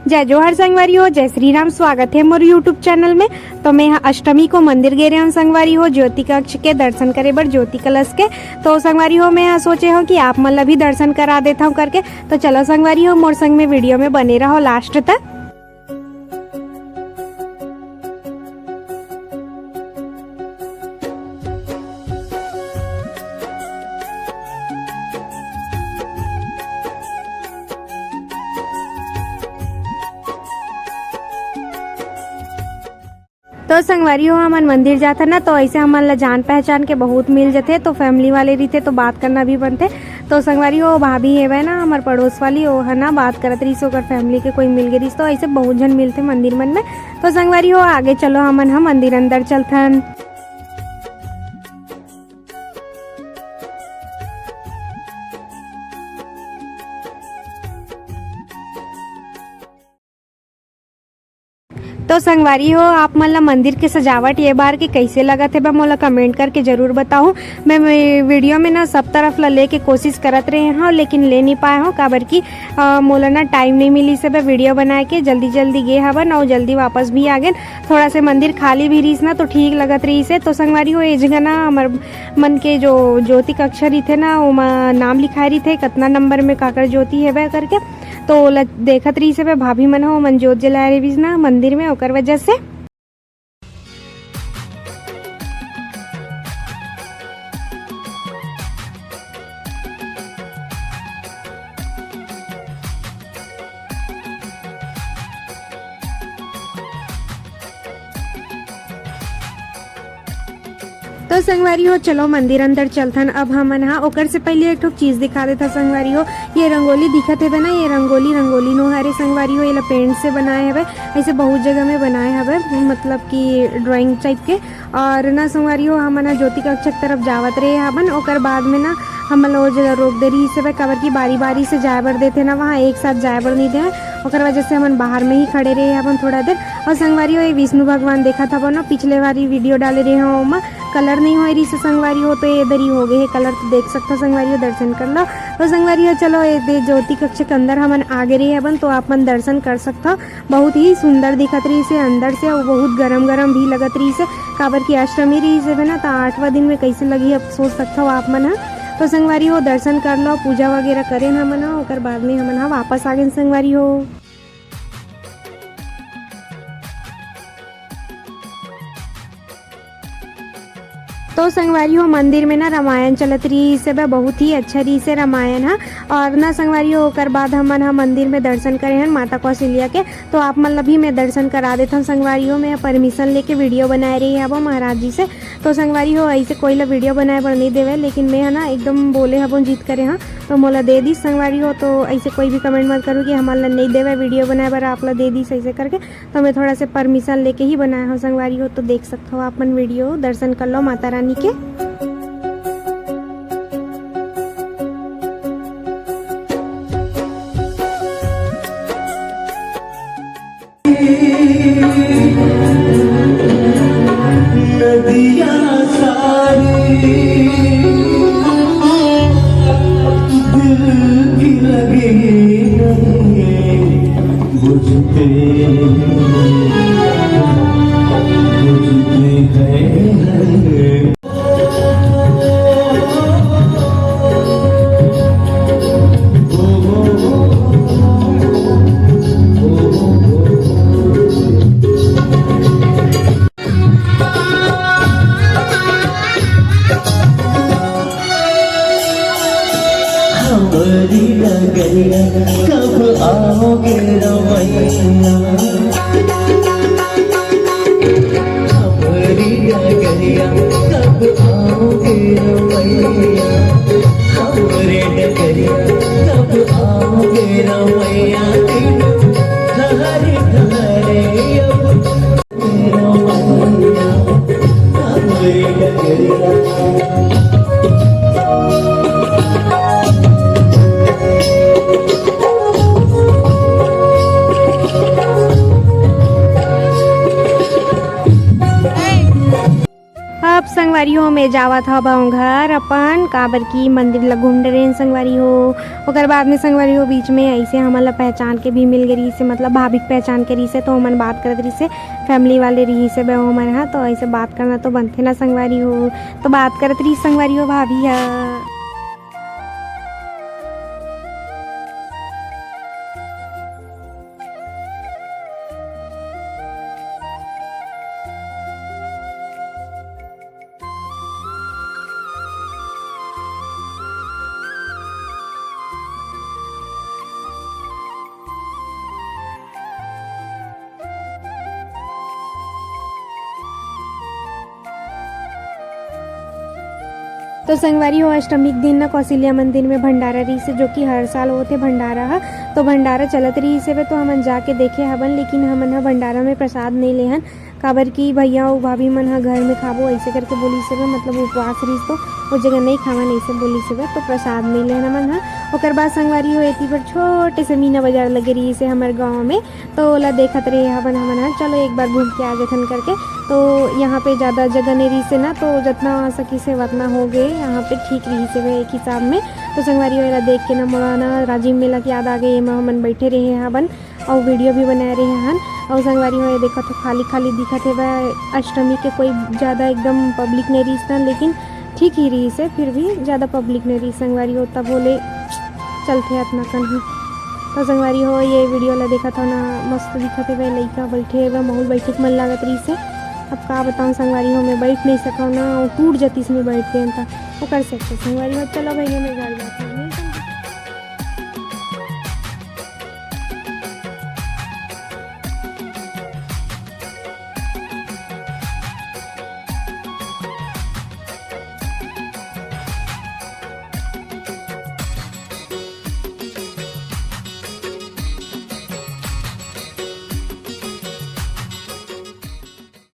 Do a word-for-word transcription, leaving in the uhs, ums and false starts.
जय जोहार संगवारी हो, जय श्री राम। स्वागत हे मोर YouTube चैनल में। तो मैं ह अष्टमी को मंदिर गे रहे हूँ संगवारी हो, ज्योति कक्ष के दर्शन करे बर, ज्योति कलश के। तो संगवारी हो, मैं ह सोचे हूँ कि आप मन ला भी दर्शन करा देता हूँ करके। तो चलो संगवारी हो, मोर संग में वीडियो में बने रहो लास्ट तक। तो संगवारी हो, हमन मंदिर जाथन ना, तो ऐसे हमन ला जान पहचान के बहुत मिल जथे। तो फैमिली वाले रहिथे तो बात करना भी बनथे। तो संगवारी हो, भाभी हेवय ना हमर पड़ोस वाली, ओ ह ना बात करत रहिस, ओकर फैमिली के कोई मिल गे रहिस, तो ऐसे बहुत झन मिलथे मंदिर मन में। तो संगवारी हो, आगे चलो, हमन ह मंदिर अंदर चलथन। तो संगवारी हो, आप मन ला मंदिर के सजावट ये बार के कैसे लगत हे बा, मोला कमेंट करके जरूर बताओ। मैं, मैं वीडियो में ना सब तरफ ला लेके कोशिश करत रहे हूँ, लेकिन ले नहीं पाए हूँ, काबर कि अ, मोला ना टाइम नहीं मिलिस हे बा वीडियो बनाए के। जल्दी जल्दी गे हवन और जल्दी वापस भी आ गए। थोड़ा से मंदिर खाली भी रहिस ना, तो ठीक लगत रहिस हे। तो संगवारी हो, ए जगह ना हमर मन के जो ज्योति कक्ष रहिथे ना, ओमा नाम लिखाए रहिथे, कतना नंबर में काकर ज्योति हेबे करके। तो ओला देखत रहिस हे बे भाभी मन हो, ओमन ज्योत जलाए रहिस ना मंदिर में, ओकर वजह से। तो संगवारी हो, चलो मंदिर अंदर चलथन अब हमन हा। ओकर से पहले एक ठो चीज दिखा देथा संगवारी हो, ये रंगोली दिखत हेबे ना, ये रंगोली, रंगोली नो हरे संगवारी हो, एला पेंट से बनाए हवे। ऐसे बहुत जगह में बनाए हवे, मतलब कि ड्राइंग टाइप के। और ना संगवारी हो, हमन ह ज्योति कक्षक तरफ जावत रहे हवन। ओकर बाद में ना हमन ला ओ जगह रोक दे रहिस हवे, काबर कि बारी बारी से जाए बर देथे ना, वहाँ एक साथ जाए बर नहीं देवे। ओकर वजह से हमन बाहर में ही खड़े रहे हवन थोड़ा देर। और संगवारी हो, ये विष्णु भगवान देखत हवो ना, पिछले बारी वीडियो डाले रहे हो, ओमा कलर नहीं होए रहिस हे संगवारी हो, तो ये इधर ही हो गए हे कलर। तो देख सकथो संगवारी हो, दर्शन कर लो। तो संगवारी हो, चलो ये दे ज्योति कक्ष के अंदर हमन आगे रहे हवन, तो आप मन दर्शन कर सकथो। बहुत ही सुंदर दिखत रहिस हे अंदर से, अउ बहुत गरम गरम भी लगत रहिस हे, काबर कि अष्टमी रहिस हे ना, त आठवां दिन में कैसे लगही, अब सोच सकथव आप मन ह। तो संगवारी हो, दर्शन कर लो, पूजा वगैरह करेन हमन ह, ओकर बाद में हमन ह वापस आ गेन संगवारी हो। तो संगवारी हो, मंदिर में ना रामायण चलत रहिस हे, बहुत ही अच्छा रहिस हे रामायण ह। और ना संगवारी हो, ओकर बाद हमन ह मंदिर में दर्शन करे हन माता कौशल्या के। तो आप मन ला भी मैं दर्शन करा देथन संगवारी हो। मैं परमिशन लेके वीडियो बनाए रहे हवो महाराज जी से। तो संगवारी हो, ऐसे कोई ला वीडियो बनाए बर नहीं देवे, लेकिन मैं ह ना एकदम बोले हवो, जिद करे हव, तो मोला दे दिस संगवारी हो। तो ऐसे कोई भी कमेंट मत करो कि हमन ला नहीं देवे वीडियो बनाए बर, आप ला दे दिस ऐसे करके। तो मैं थोड़ा से परमिशन लेके ही बनाए हव संगवारी हो। तो देख सकथव आप मन वीडियो, दर्शन कर लो माता रानी के। नदिया सारी दिल की लगी नहीं, बुझते, बुझते हैं। हमारी नगरिया कब आओगे रमैया? हमारी नगरिया कब आओगे रमैया? हमारे नगरिया कब आओगे रमैया? धारे धारे अब आप संग संगवारी हो, मैं जावत हवं घर अपन, काबर कि मंदिर ला घूम डरेन संगवारी हो। ओकर बाद में संगवारी हो, बीच में ऐसे हमन ला पहचान के भी मिल गे रहिस हे, मतलब भाभी के पहचान के रहिस हे, तो ओमन बात करत रहिस हे, family वाले रहिस हे बे ओमन ह, तो ऐसे बात करना तो बनथे ना संगवारी हो, तो बात करत रहिस संगवारी हो भाभी ह। तो संगवारी हो, अष्टमी के दिन ना कौशल्या मंदिर में भंडारा रहिस हे, जो कि हर साल होथे भंडारा ह। तो भंडारा चलत रहिस हे, तो हमन जाके देखे हवन, लेकिन हमन ह भंडारा में प्रसाद नहीं लेहन, काबर कि भैया अउ भाभी मन ह घर में खाबो ऐसे करके बोलिस हे, मतलब उपवास रहिस, तो वो जगह नहीं खावन ऐसे बोलिस हे, तो प्रसाद नहीं लेहन हमन ह। ओकर बाद संगवारी हो, एती पर छोटे से मीना बाजार लगे रहिस हे हमर गाँव में, तो ओला देखत रहे हवन हमन ह, चलो एक बार घूम के आ जाथन करके। तो यहाँ पे ज़्यादा जगह नहीं रहिस हे ना, तो जितना आ सकिस हे वतना हो गए, यहाँ पे ठीक रहिस हे एक हिसाब में। तो संगवारी हो, एला देख के ना मोला ना राजिम मेला के याद आ गए, एमा हमन बैठे रहे हवन अउ video भी बनाए रहे हन। अउ संगवारी हो, ये देखत हो खाली खाली दिखत हे बा, अष्टमी के कोई ज़्यादा एकदम public नहीं रहिस ना, लेकिन ठीक ही रहिस हे, फिर भी ज़्यादा public नहीं रहिस संगवारी हो, तब होले चलथे अतना कन ही। तो संगवारी हो, ये video ला देखत हो ना, मस्त दिखत हे बे, लइका बैठे हे बे, माहौल बैठे के मन लागत रहिस हे। अब का बताऊँ संगवारी हो, मैं बैठ नहीं सकव ना, वो टूट जतिस मैं बैठ गए त, ओकर से अच्छा संगवारी हो, चलो भैया मैं घर जाती हूँ।